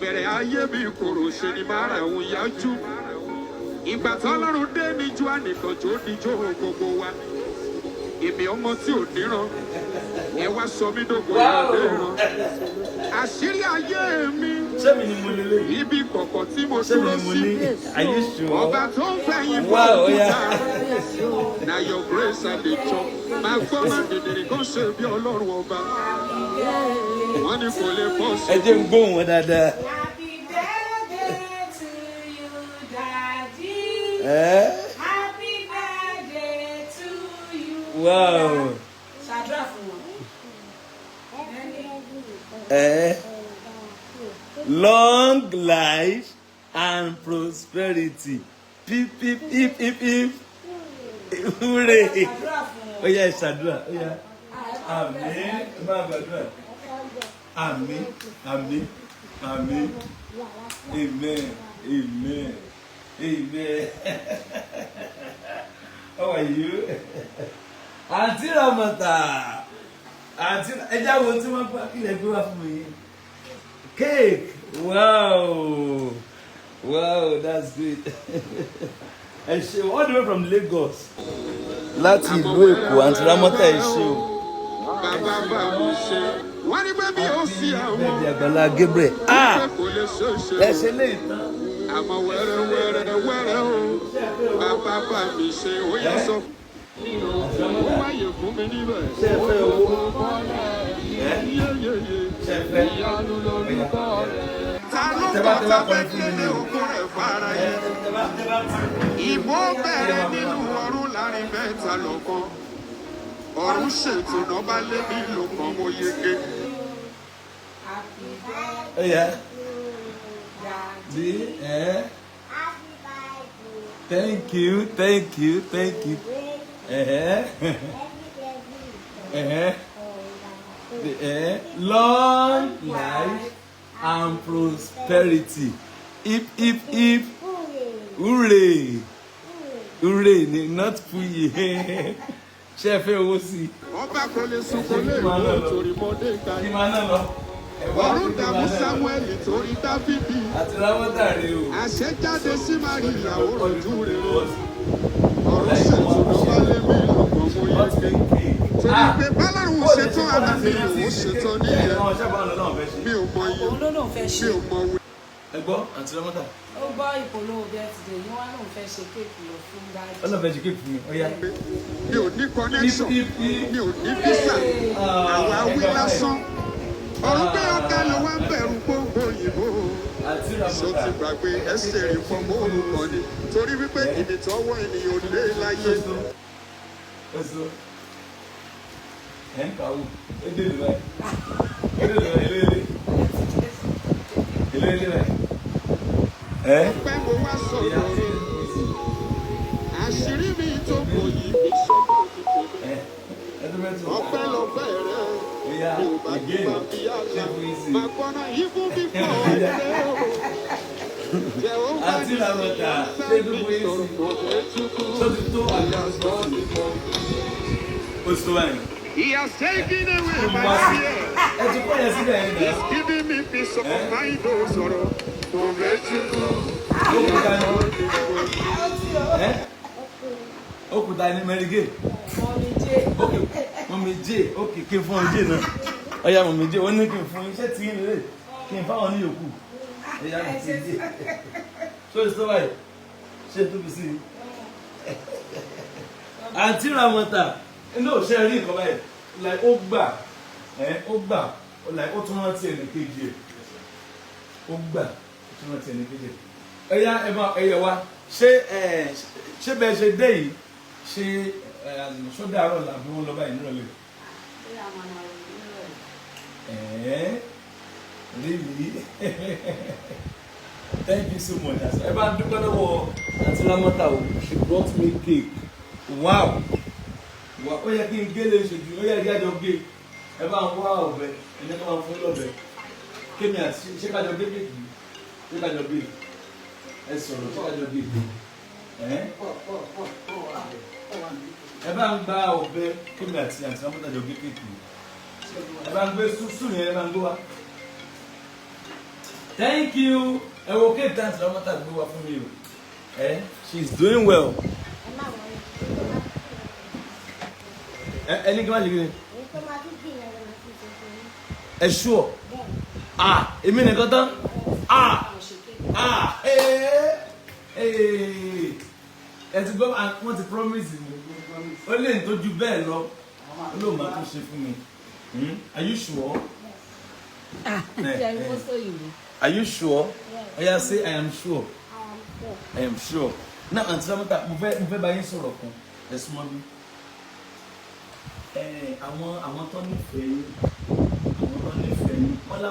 Ìbẹ̀rẹ̀ ayé mi kòrò ṣe ni màrà òun yájú. Ìgbà tọ́lọ́run dé níjú ànìkan tó níjó gbogbo wa. Èmi ọmọ tí ò níran. Ẹ wá sọ mí dògbò ìrandéran. Àṣírí ayé mi. Ṣé mi ni mo lè lè? Ibi kọ̀kọ̀ tí mo Ṣé mi dúró ni mo sí. ní? Are you sure? Ọba tó ń fẹ̀yìn fún Wow, ó yá. òkúta. Na your grace I dey chop. Máa gbọ́ máa dìdìrì kan ṣe bí Ọlọ́run ọba. Wọ́n ní kò lè bọ́ sí. Ẹ jẹ́ ń gbóhùn wọn dáadáa. Happy birthday to you, Daddy. Ẹ́ Happy birthday to you. Wow. Ṣàdúrà fún wọn. Ẹ́ long life and prosperity. Pip pip pip pip pip. Hooray. Ṣàdúrà fún wọn. Ó yá, ẹ ṣàdúrà. Ó yá. Àmín. Ẹ máa gbàdúrà. Àmín. Àmín. Àmín. Amen. Amen. Amen. How are you? Àǹtí Ramota. Àǹtí ẹja wo tí wọ́n gbá kílẹ̀ gbé wá fún mi? Cake. Wow. Wow, that's great. Ẹ ṣé, all the way from Lagos. Láti ìlú Èkó, Àǹtí Ramota, ẹ ṣé o. Bàbá bá mi ṣe. Wọ́n ní pé bí ó sí àwọn. Bẹ́ẹ̀ni Àgbàlá Gabriel. Ah! Pé kò lè ṣe é ṣe Ẹ o. ṣe lè tán. Àmọ́ wẹ́rẹ́ wẹ́rẹ́ wẹ́rẹ́ o. Bàbá bá mi ṣe ó yẹ sọ. Ó wáyé fún mi níbẹ̀. Ṣé ẹ fẹ́ owó? Ẹ Yéyéyé. ṣe fẹ́? Ta ló Tẹ́ bá kọ́ tẹ́ bá ta fẹ́ kọrin fún mi délé ní o. òkú rẹ̀ fara yẹn? Tẹ́ bá tẹ́ bá Ìbò bẹ̀rẹ̀ nínú ọ̀run láàrin mẹ́ta lọ́kàn. Ọ̀run ṣètò náà bá lé mi lò kàn mo yege. Happy birthday, Ó yá. Daddy. Bí ẹ. Thank you, thank you, thank you. Ẹ̀hẹ́. Ẹ̀hẹ́. Ẹ̀hẹ́. Long life and prosperity. Hip hip hip. Hooray. Hooray ni, not puyi. Ṣé ẹ fẹ́ owó sí i? Ọba kò lè sùn kò lè wò torí Mọ́dékà. Kí máa ná lọ. Ọ̀run dààmú Samuel torí Dáfídì. Àti Ramota rèé o. Àṣẹjáde sí Maria ó rọ̀jú rere. Ọ̀run ṣètò náà bá lé mi lò kàn mo yege. Torí pé bálárùn ṣetán ara mi ò ṣetán níyẹn. Mi ò mọ iye, Òun ló lóun fẹ́ mi ṣe. ò mọ wí. Ẹ gbọ́, Àǹtí Ramota. Ó gbọ́ ìpolówó birthday ní wọ́n lóun fẹ́ ṣe cake lọ fún Daddy. Ọlọ́fẹ́ ṣe cake fún mi. Ó yá. Mi ò ní connection, mi ò ní visa, àwa wí lásán. Ọ̀run pé ọ̀gá ló wá ń bẹ̀rù gbogbo òyìnbó. Àǹtí Ṣó Ramota. ti gbàgbé ẹsẹ̀ rí fọmọ orúkọ ni? Torí wípé ibi tọ́wọ́ ènìyàn ò dé láyé. Oṣù. Ẹ̀ ń kàwé. Ó dé ìlú báyìí. Ó dé ìlú báyìí. Èlé èlé. Èlé èlé báyìí. Ẹ́. Pé mo wá sọ̀rọ̀ rẹ̀. Àṣírí mi tó kò yí mi sọ́kò tuntun. Ẹ ẹ tó bẹ́ẹ̀ tó. Ọpẹ́lọpẹ́ rẹ̀. Ó yá, Mi ò bá again. bá bí àlá. Ṣé fún easy? Màá gbọ́ná even before I pray o. Jehovah Àǹtí Ramota, ṣé tó fún easy? Ṣó ti tó àgbà? Ó ti tó báyìí. He has taken away my fear. Ẹ ti kọ́ yẹn síbẹ̀ yẹn náà. He's giving me peace of mind, oh sorrow. Ó kú dání. Ẹ́ ó kú dání Mary Gay. Mummy J. Ok, Mummy J, ok, kí n fún ọ J náà. Ọya, Mummy J, ó ní kí n fún iṣẹ́ tí ń lè kí n fáwọn ní yòókù. Ọya, Mummy J. Ṣé o ti tó báyìí? Ṣé tóbi sí i? Àǹtí Ramota, inú ò ṣe rí nǹkan báyìí. Like ó gbà, ẹ́ ó gbà, like ó tún rántí ẹnì kejì ẹ̀. Ó gbà, ó tún rántí ẹnì kejì ẹ̀. Ẹyá ẹ máa ẹyẹ wa, ṣé ẹ ṣé bẹ́ẹ̀ ṣe dé yìí, ṣé ẹ ṣó dàárọ̀ làbí wọ́n lọ báyìí nírọ̀lẹ́? Ẹ̀ẹ́, really? Thank you so much. Ẹ bá ń dúpẹ́ lọ́wọ́ Àǹtí Ramota o, she brought me cake. Wow! Wow, ó yẹ kí n gé lè ṣojú, ó yẹ kí àjọ gé. Ẹ bá ń wá ọ̀bẹ, ẹ jẹ́ ká máa fún lọ́bẹ. Kémi àti ṣé kájọ gé cake yìí? Ṣé kájọ gé? Ẹ sọ̀rọ̀, ṣé kájọ gé? Ẹ́ ẹ bá ń gba ọ̀bẹ, kémi àti Àǹtí Ramota jọ gé cake yìí. Ẹ bá ń gbé súsù yẹn, ẹ bá ń gbé wá. Thank you. Ẹ wo cake tí Aunty Ramota gbé wá fún mi o. Ẹ, she is doing well. Ẹ má worry. Ẹ ẹ ní kí n má ṣe kí ni? Èyí tó máa tún jù yẹn lọ máa tún ṣe fún yín. Ẹ sure? Bẹ́ẹ̀. Ah, èmi nìkan tán. Ah, ah, ee, ee. Ẹ ti gbọ́, ah, wọ́n ti promise mi. Ó lè ń tójú bẹ́ẹ̀ lọ. Ó lóun máa tún ṣe fún mi. Are you sure? Ah, ṣe é kó sóyìnbó. Are you sure? Yes. Oya, say, "I am sure." I am sure. I am sure. Now, Aunty Ramota, mo fẹ́ bá yín sọ̀rọ̀ kan. Ẹ súnmọ́ bí. Ẹ àwọn tó nífẹ̀ẹ́ yín, àwọn tó nífẹ̀ẹ́ yín, wọ́n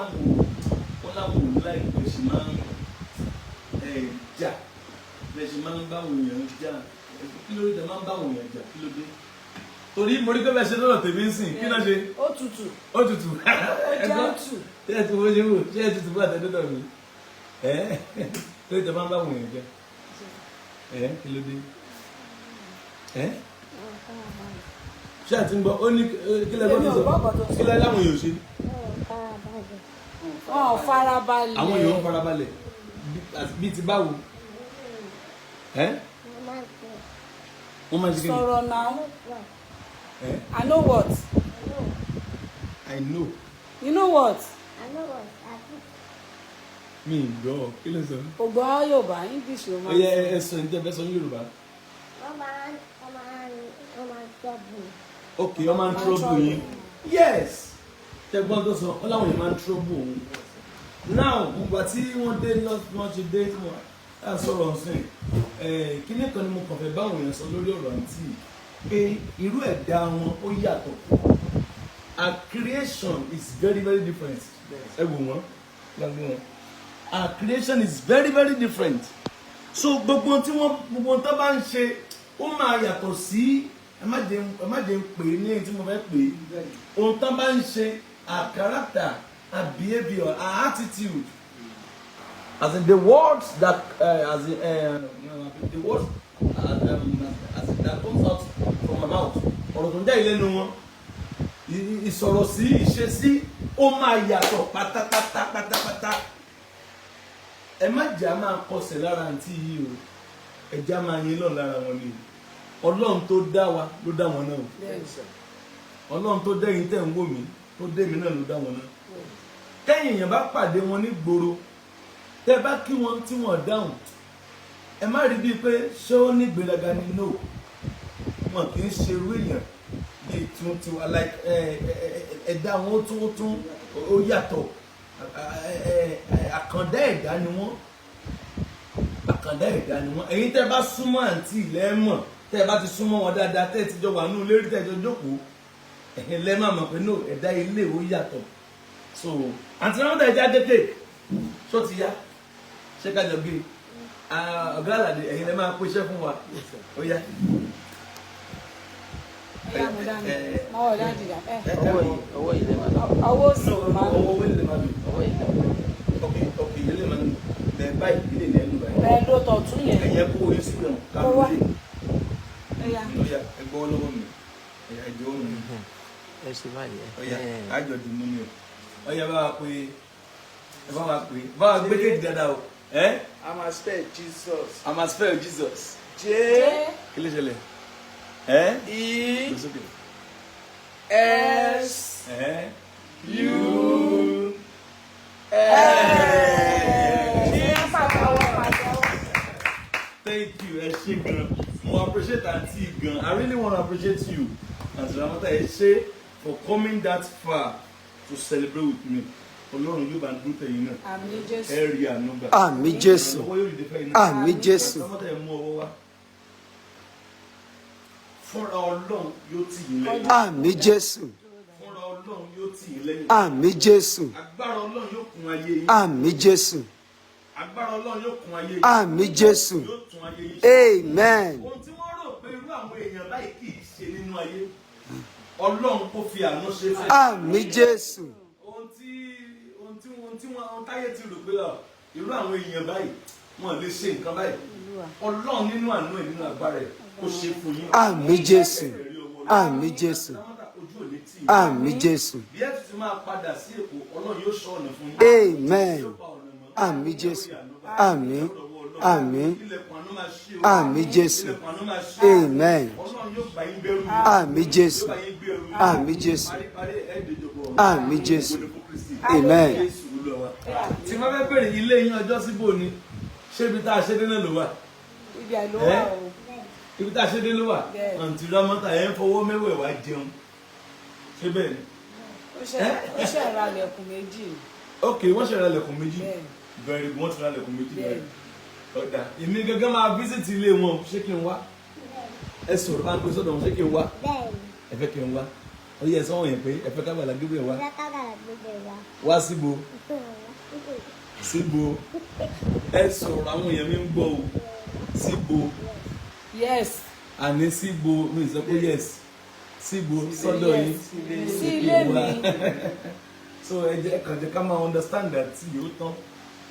láwọn ò láì pé ṣe máa ń jà, bẹ́ẹ̀ ṣe máa ń bá àwọn èèyàn jà. Kí ló dé tẹ máa ń bá àwọn èèyàn jà? Kí ló dé? Torí mo rí pé bẹ́ẹ̀ ṣe lọ́rọ̀ tèmi ń sìn, kí náà ṣe? Ó tutù. Ó tutù. Ó jẹ́ tù. Ṣé ẹ ti wo ṣe wò? Ṣé ẹ tutù bá àtẹ̀dọ́dọ̀ mi? Ẹ kí ló dé tẹ máa ń bá àwọn èèyàn jà? Ẹ kí ló dé? Ẹ ṣé àti ń gbọ́? Ó ní kí lẹ gbọ́ Èmi tó ò sọ? gbọ́ nǹkan tó sọ. Kí lẹ láwọn èèyàn ṣe? Wọn ò farabalẹ̀. Àwọn èèyàn ń farabalẹ̀ bí ti báwo? Ẹ wọ́n máa ń ṣe kí ni? Sọ̀rọ̀ náà. Ẹ I know what. I know. You know what? Mi ì gbọ́, kí ló sọ? Kò gbọ́ Yorùbá, English ló Ó máa ń yẹ sọ. ẹ sọ ní tẹ́ fẹ́ sọ ní Yorùbá. Ok, wọ́n máa ń trouble yín. Yes, tẹ́gbọ́n tó sọ, wọ́n láwọn èèyàn máa ń trouble òun. Now, ìgbà tí wọ́n dé lọ, wọ́n ti dé tí wọ́n á sọ̀rọ̀ ọ̀sìn, kíní kan ni mo kàn fẹ́ báwọn èèyàn sọ lórí ọ̀rọ̀ àǹtí, pé irú ẹ̀dá wọn ó yàtọ̀. Our creation is very, very different. Ẹ wò wọ́n gbàgbé wọn, our creation is very, very different. So gbogbo ohun tí wọ́n, gbogbo ohun tó bá ń ṣe, ó máa yàtọ̀ sí, ẹ má jẹ́ ń pè é ní èyí tí mo fẹ́ pè é. Ohun tó bá ń ṣe, our character, our behaviour, our attitude, as in the words that as in the words as in that comes out from my mouth, ọ̀rọ̀ tó ń jáde lẹ́nu wọn, ìsọ̀rọ̀ sí, ìṣesí, ó máa yàtọ̀ pátápátá pátápátá. Ẹ má jà máa kọsẹ̀ lára àǹtí yìí o. Ẹ já máa yin lọ́n lára wọn ni o. Ọlọ́run tó dá wa ló dá wọn náà o. Ọlọ́run tó dẹ́yìn tẹ̀ ń wò mí, tó dé mi náà, ló dá wọn náà. Tẹ́yìn èèyàn bá pàdé wọn ní gbòòrò, tẹ́ bá kí wọn tí wọ́n dáhùn, ẹ má rí bíi pé ṣé ó ní gbéraga ni. No, wọn kì í ṣe irú èèyàn bíi tún tiwa, like ẹ̀dá wọn ó tún ó yàtọ̀. Àkàndá ẹ̀dá ni wọ́n, àkàndá ẹ̀dá ni wọ́n. Ẹ̀yin tẹ́ bá súnmọ́ àǹtí ilẹ̀ mọ̀, tẹ́ bá ti súnmọ́ wọn dáadáa, tẹ́ ti jọ wà nínú lérí, tẹ́ jọ jókòó, ẹ̀yin lẹ́ máa mọ̀ pé no, ẹ̀dá ilé ó yàtọ̀. So àǹtí náà tẹ̀ já dékè, ṣó ti yá? Ṣé ká jọ gbé? Ọ̀gá àlàdé, ẹ̀yin lẹ́ máa pèsè fún wa. Ó yá. Ẹ yá, mo dání mọ́wọ́ dáàdì dà ẹ. Ọwọ́ yìí, ọwọ́ yìí lè máa lọ. Ọwọ́ òsì ló máa ọwọ́ owó lè máa lò. Ọwọ́ yìí lè máa lọ. Ok, yìí lè máa lò bẹ́ẹ̀ báyìí, ilé ilẹ̀ ń lò báyìí. Bẹ́ẹ̀ ló tọ̀ tún yẹn. Ẹ̀yẹ kó oyin sí ọ̀nà ká Kó wá. ló dé. Ẹ yá. Ó yá, ẹ gbọ́ lọ́wọ́ mi, ẹ̀yà ẹ̀jọ̀ mi. Ẹ ṣe báyìí. Ó yá. Ẹ Àjọ dì mú mi o. Ó yá, bá wa pé, ẹ bá wa pé, bá wa gbé cake dáadáa o. Ẹ A máa spell Jesus. A máa spell Jesus. J Kí ló ṣẹlẹ̀? Ẹ E lọ sókè. S Ẹ U Ẹ pàtẹ́wọ́, pàtẹ́wọ́. Thank you, ẹ ṣé gan. Mo appreciate aunty gan. I really want to appreciate you, Aunty Ramota. Ẹ ṣé for coming that far to celebrate with me. Ọlọ́run yóò bá ń dúró tẹ̀yìn náà. Àmín Jésù. Ẹ rí àánú gbà. Àmín Jésù. Ọwọ́ yóò dìde fẹ́yìn náà. Àmín Jésù. Ramota, ẹ mú ọwọ́ wá. Fúnra Ọlọ́run yóò tì yín lẹ́yìn. Àmín Jésù. Fúnra Ọlọ́run yóò tì yín lẹ́yìn. Àmín Jésù. Agbára Ọlọ́run yóò kún ayé yín. Àmín Jésù. Agbára Ọlọ́run yóò kún ayé yín. Àmín Jésù. Yóò tún ayé yín ṣe. Amen. Ohun tí wọ́n rò pé irú àwọn èèyàn báyìí kì í ṣe nínú ayé, Ọlọ́run kò fi àánú ṣe fún. Àmín Jésù. Ohun tí wọ́n, ohun táyé ti rò pé ọ irú àwọn èèyàn báyìí wọ́n lè ṣe nǹkan báyìí, Ọlọ́run nínú àánú ẹ̀, nínú agbára ẹ̀, kó ṣe fún yín. Àmín Jésù. Ẹ̀rí ọwọ́ Ọlọ́run. Àmín Jésù. Ojú ò ní tì yín. Àmín Jésù. Bí ẹ tún ti máa padà sí Èkó, Ọlọ́run yóò ṣọ́ ọ̀nà fún yín. Amen. Yóò pa ọ̀nà mọ́. Àmín Jésù. Àmín. Àmín. Ilẹ̀kùn àánú máa ṣí o. Àmín Jésù. Ilẹ̀kùn àánú máa ṣí o. Amen. Ọlọ́run yóò bá yín gbẹ́rù. Àmín Jésù. Yóò bá yín gbé ẹrù. Àmín Jésù. Paríparí ẹ̀ẹ́dẹ̀jọ̀bọ̀. Àmín Jésù. Ògo ni fún Kristi. Amen. Jésù Olúwa wa. Tí wọ́n fẹ́ bèrè ilé yín ọjọ́ síbò ni, ṣé ibi tá a ṣe dé náà ló wà? Ibi àìló wà o. Ibi tá a ṣe dé ló wà? Bẹ́ẹ̀. Àǹtí Rámọ́tà ẹ̀ ń fọwọ́ mẹ́wẹ̀ẹ̀wá jẹun. Ṣé bẹ́ẹ̀ ni? Ó ṣe ra ilẹ̀kùn méjì. Ok, wọ́n ṣe ra ilẹ̀kùn méjì. Bẹ́ẹ̀. Very good, wọ́n ti ra ilẹ̀kùn méjì Bẹ́ẹ̀. báyìí. Ọ̀dà, èmi gangan máa visit ilé wọn, ṣé kí n wá? Ẹ sọ̀rọ̀ bá ń pè sọ́dọ̀ wọn, ṣé kí n wá? Bẹ́ẹ̀ni. Ẹ fẹ́ kí n wá? Ó yẹ sọ́wọ́n yẹn pé ẹ fẹ́ kábàlà Gabriel wá. Ẹ kábàlà Gabriel wá. Wá síbo? Síbo? Ẹ sọ̀rọ̀, àwọn èèyàn mi ń gbọ́ o. Síbo? Yes. Àní síbo, mi ì sọ pé yes. Síbo sọ́dọ̀ yín? Sí ilé mi. So ẹ jẹ́ kàn jẹ́ ká máa understand that tí yóò tán,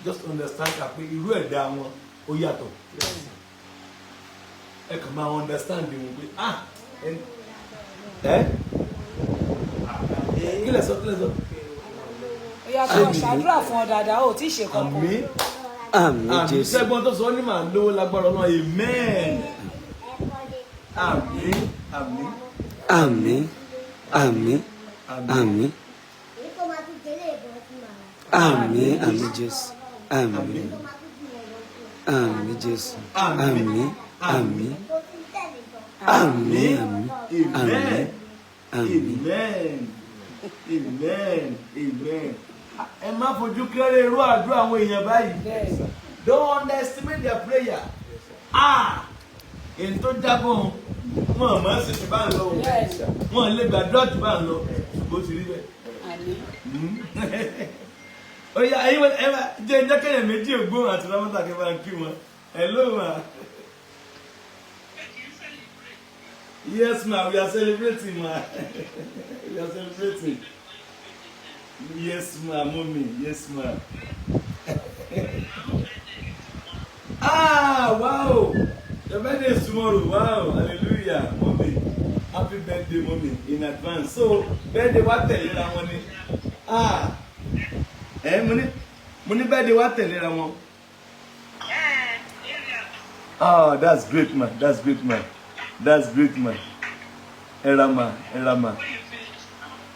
just understand ká pé irú ẹ̀dá wọn ó yàtọ̀. Ẹ kàn máa understand wọn pé ah ẹ kí lẹ sọ, kí lẹ sọ? Ó yá, kó ṣàdúrà fún ọ dáadáa, ó tí ì ṣe kankan. Àmín. Àmín Àmín. Jésù. Ṣẹ́gun tó sọ ní màá lówó lágbára náà, amen. Àmín, àmín. Àmín. Àmín. Àmín. Èyí tó máa tún délé ìbọn fún màá. Àmín. Àmín Jésù. Àmín. Tó máa tún jìnnà ìbọn fún màá. Àmín Jésù. Àmín. Àmín. Tó tún tẹ̀lé gan. Àmín. Àmín. Amen. Àmín. Amen, amen, amen. Ẹ má fojú kéré irú àdúrà àwọn èèyàn báyìí. Bẹ́ẹ̀. Don't underestimate their prayer. Ah, èyí tó jábọ̀ wọn mọ̀ ọ́n sì jù bá ń lọ o. Bẹ́ẹ̀. Wọn lè gbàdúrà jù bá ń lọ, ṣùgbọ́n ó ti rí bẹ́ẹ̀. Àmín. Ó yá, ẹ̀yin wọn, ẹ bá jẹ́ jẹ́kẹ̀yẹ̀ méjì ògbóhùn àti Rámọ́tà kí n bá ń kí wọn. Hello ma. Yes ma, we are celebrating ma. We are celebrating. Yes ma, mommy, yes ma. Ah, wow! Your birthday is tomorrow. Wow, hallelujah, mommy. Happy birthday, mommy, in advance. So, birthday wa tẹ̀léra wọn ni. Ah, ẹ mo ní birthday wa tẹ̀léra wọn. Ah, that's great, man. That's great, man. That's great, man. Ẹ ra ma, ẹ ra ma.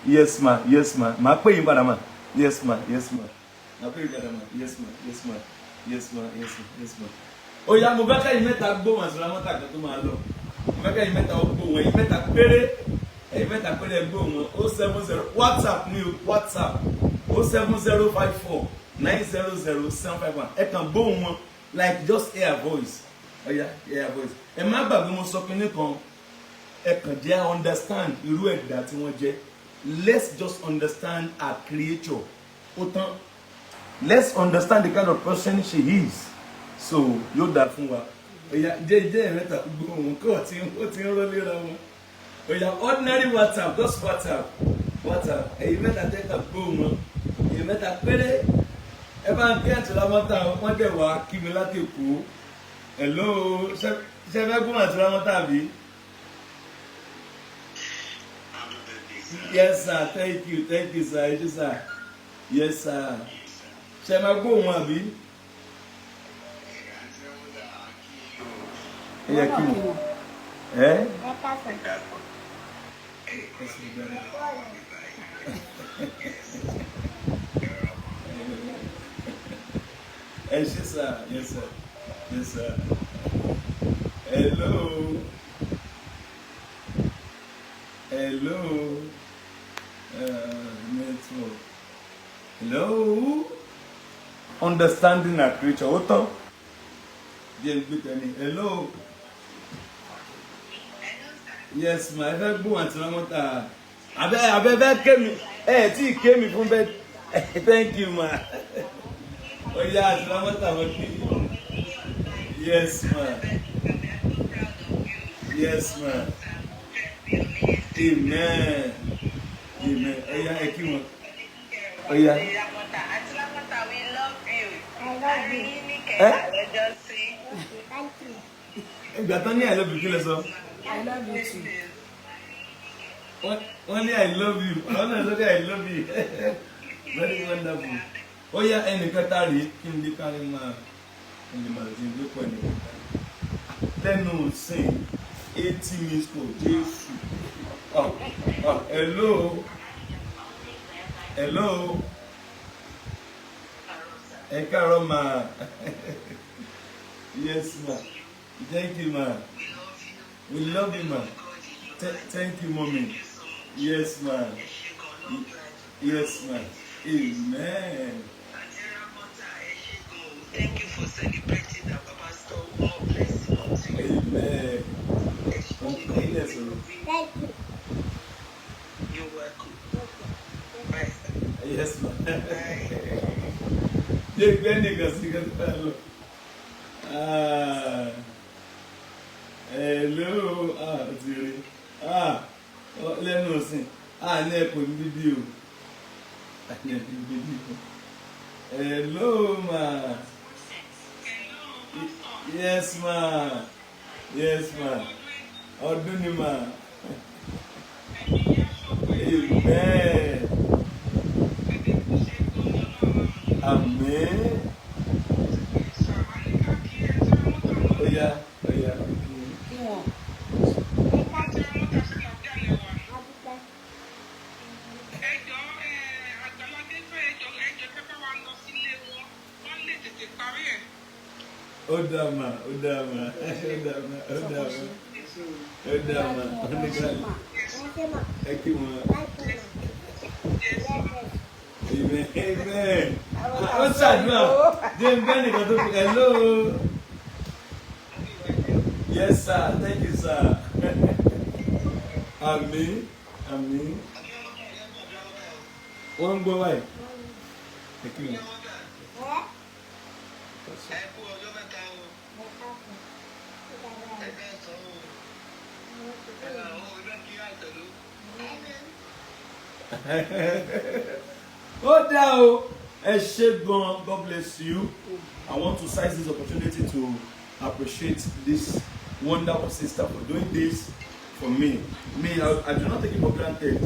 Yes, ma. Yes, ma. Màá pè yín padà, ma. Yes, ma. Yes, ma. Màá pè yín padà, ma. Yes, ma. Yes, ma. Yes, ma. Yes, ma. Yes, ma. Ó yá, mo fẹ́ kẹ́yìn mẹ́ta gbóhùn àti Ramọ́tà kan tó máa lọ. Mo fẹ́ kẹ́yìn mẹ́ta gbóhùn, ẹ̀yin mẹ́ta péré. Ẹ̀yin mẹ́ta péré ẹ gbóhùn wọn. 070 WhatsApp ni o, WhatsApp 07054900751. Ẹ kàn gbóhùn wọn like just hear voice. Ó yá, hear voice. Ẹ má gbàgbé mo sọ kinní kan, ẹ kàn jẹ́ understand irú ẹ̀dá tí wọ́n jẹ́. Let's just understand our creature, ó tán. Let's understand the kind of person she is, so yóò dáa fún wa. Oya, jẹ́ ẹ̀mẹ́ta gbóhùn kọ́ tí ó ti ń rọ́lé ra wọn. Oya, ordinary WhatsApp, just WhatsApp, WhatsApp, ẹ̀yin mẹ́ta tẹ́ kà gbóhùn wọn, ẹ̀yin mẹ́ta péré. Ẹ bá ń kí àǹtí Rámọ́tà, wọ́n dẹ̀ wá kí mi láti Èkó. Hello, ṣe fẹ́ gbóhùn àǹtí Rámọ́tà bí? Yes sir, thank you, thank you sir, ẹ ṣé sir. Yes sir. Ṣe máa gbóhùn àbí? Ẹ yẹ kí wọn. Ẹ? Ẹ káàsán. Ẹ sì bẹ̀rẹ̀. Ẹ ṣé sir, yes sir, yes sir. Hello. Hello. Network. Hello. Understanding a creature. Ó tán. Díẹ̀ ń gbé tẹ̀lé. Hello. Yes ma, ẹ fẹ́ gbóhùn àǹtí Rámọ́tà. Abẹ́ fẹ́ ké mi. Ẹ tí ì ké mi fún bẹ́ẹ̀. Thank you ma. Ó yá, àǹtí Rámọ́tà wọ́n kí. Yes ma. Yes ma. Amen. Amen. Ó yá, ẹ kí wọn. Ó yá. Àti Lámọ́tà, we love you. I love you. Ní Eh? kẹta lọ́jọ́ sí. Okay, thank you. Ìgbà tán ní "I love you", kí lẹ sọ? I love you too. Wọ́n ní "I love you". Àwọn náà sọ ní "I love you". Very wonderful. Ó yá, ẹnì kẹta rèé. Kí n lè kárí máa kí n lè máa ti gbé pọ̀ ẹnì kẹta lẹ́nu sìn 80 miss call. Jésù. Ah, ah, hello, hello, ẹ káàárọ̀ ma. Yes ma, thank you ma, we love you ma. Thank you, mommy. Yes ma, yes ma, amen. Thank you for celebrating our pastor. More blessing unto you. Amen. Ilé sọ̀rọ̀. Thank you. You're welcome. Bye, sir. Yes ma. Bye. Jẹ́ gbẹ́ nìkan sí kẹta lọ. Ah, hello, ah, ó ti rí. Ah, lẹ́nu ọ̀sìn. Ah, ní ẹ̀kọ́ ní bíbí o. Ah, ní ẹ̀kọ́ ní bíbí o. Hello ma. Yes ma. Yes ma. Ọdún ni ma. Amen. Àmín. Oya, oya. Kí wọn. Ẹ káàsán. Adúpẹ́. Ẹjọ́ àgbàládé fẹ́ ẹjọ́ ẹjọ́ fẹ́ bá wa lọ sílé wọn, wọ́n lè tètè parí ẹ̀. Ó dà mà, ó dà mà, ó dà mà, ó dà mà, ó dà mà, ó ní ká Ẹ ṣé mà. Ẹ kí wọn. Thank you ma. Yes. Amen. Amen. Ó ṣàdúrà. Jẹ́ n bẹ́ẹ̀ nìkan tó fi. Hello. Yes sir, thank you sir. Àmín, àmín. Wọ́n ń gbọ́ báyìí. Ẹ kí wọn. Ẹ. Ẹ kú ọjọ́ mẹ́ta o. Ẹ káàsán. Ẹ káàsán o. Ẹ là ó ẹ kí àtẹ̀lú. Ó dá o, ẹ ṣé gan. God bless you. I want to seize this opportunity to appreciate this wonderful sister for doing this for me. Me, I do not take it for granted.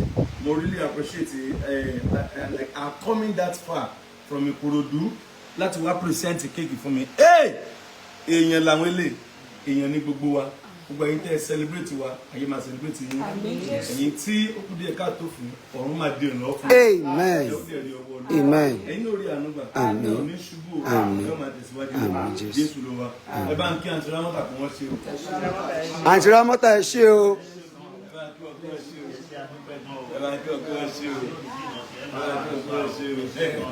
Mo really appreciate it, like I'm coming that far from Ikorodu láti wá present cake fún mi. Hey! Èèyàn làwọn eléyìí, èèyàn ní gbogbo wa. Gbogbo ẹ̀yin tẹ́ ẹ celebrate wa, ayé máa celebrate yín. Àmín Jésù. Ẹ̀yin tí ó kù díẹ̀ káàtó fún, ọ̀run máa di ìrànlọ́wọ́ fún. Amen. Ẹ ó dẹ̀ rí ọwọ́ Ọlọ́run. Amen. Ẹ̀yin náà rí àánú gbà. Àmín. Ẹ ò ní ṣubú o. Àmín. Ẹ ó máa tẹ̀síwájú. Àmín, Jésù. Jésù ló wa. Ẹ bá ń kí àǹtí Rámọ́tà kí wọ́n ṣe o. Àǹtí Rámọ́tà, ẹ ṣé o. Ẹ bá ń kí wọn kí wọ́n ṣe o. Ẹ bá ń kí wọn kí wọ́n ṣe o. Ẹ bá ń kí wọn kí wọ́n ṣe o.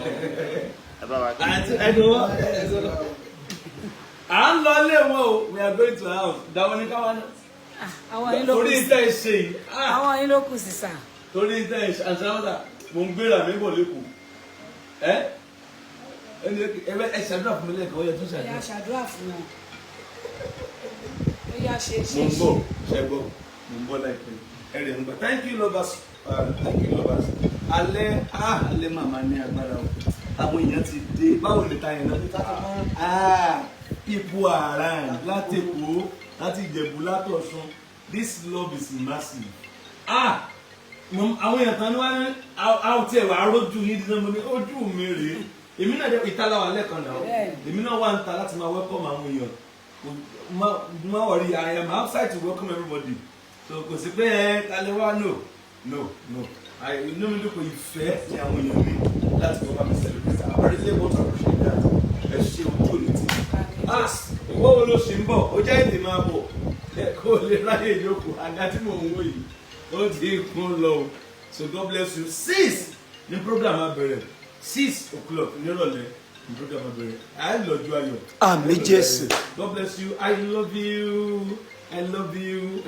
Àǹtí ẹ̀dùn wọn. À ń lọ ilé wọn o. We are going to house. Dáwọn ní káwọn náà. Àwọn yín ló kù Torí sí. ìtẹ́ ìṣe yìí. Ah! Àwọn yín ló kù sí sà. Torí ìtẹ́ ìṣe, àǹtí Rámọ́tà, mò ń gbéra mi bọ̀ lẹ́kọ̀ọ́. Ẹ ẹ ṣàdúrà fún mi lẹ́ẹ̀kan, ó yẹ tún Ó yá, ṣàdúrà. ṣàdúrà fún wọn. Ó yá, ṣe ṣe Mo ń ṣe. bọ̀, ṣe gbọ́, mo ń bọ̀ láìpẹ́. Ẹ rẹ̀ ń gbà. Thank you lovers, thank you lovers. Alẹ́, ah, alẹ́ màmá ní agbára o. Àwọn èèyàn ti dé. Báwo lè ta yẹn náà? Ah, people are around láti Èkó, láti Ìjẹ̀bú, látọ̀ṣun. This love is massive. Ah, àwọn èèyàn kan ní wá ní àwọn tí ẹ wà á rójú yín dídán. Mo ní ojú mi rèé. Èmi náà dé ìtàlá wà lẹ́ẹ̀kan náà. Bẹ́ẹ̀ni. Èmi náà wà ń ta láti máa welcome àwọn èèyàn. Má má worry, I am outside to welcome everybody, so kò sí pé ẹ talẹ wá. No, no, no. Inú mi dùn pé ìfẹ́ ni àwọn èèyàn ní láti wọ́n bá mi celebrate. I really want to appreciate that. Ẹ ṣe, ojú òní tí. Ah, ìwọ wo ló ṣe ń bọ̀? Ó jẹ́ ètè máa bọ̀ kó o lè ráyè ìjókòó. Àga tí mò ń wò yìí, ó ti kún lọ o. So God bless you. 6 ní program á bẹ̀rẹ̀. 6 o'clock nírọ̀lẹ́ ní program á bẹ̀rẹ̀. À ń lọ́jọ́ ayọ̀. Àmín Jésù. God bless you. I love you. I love you.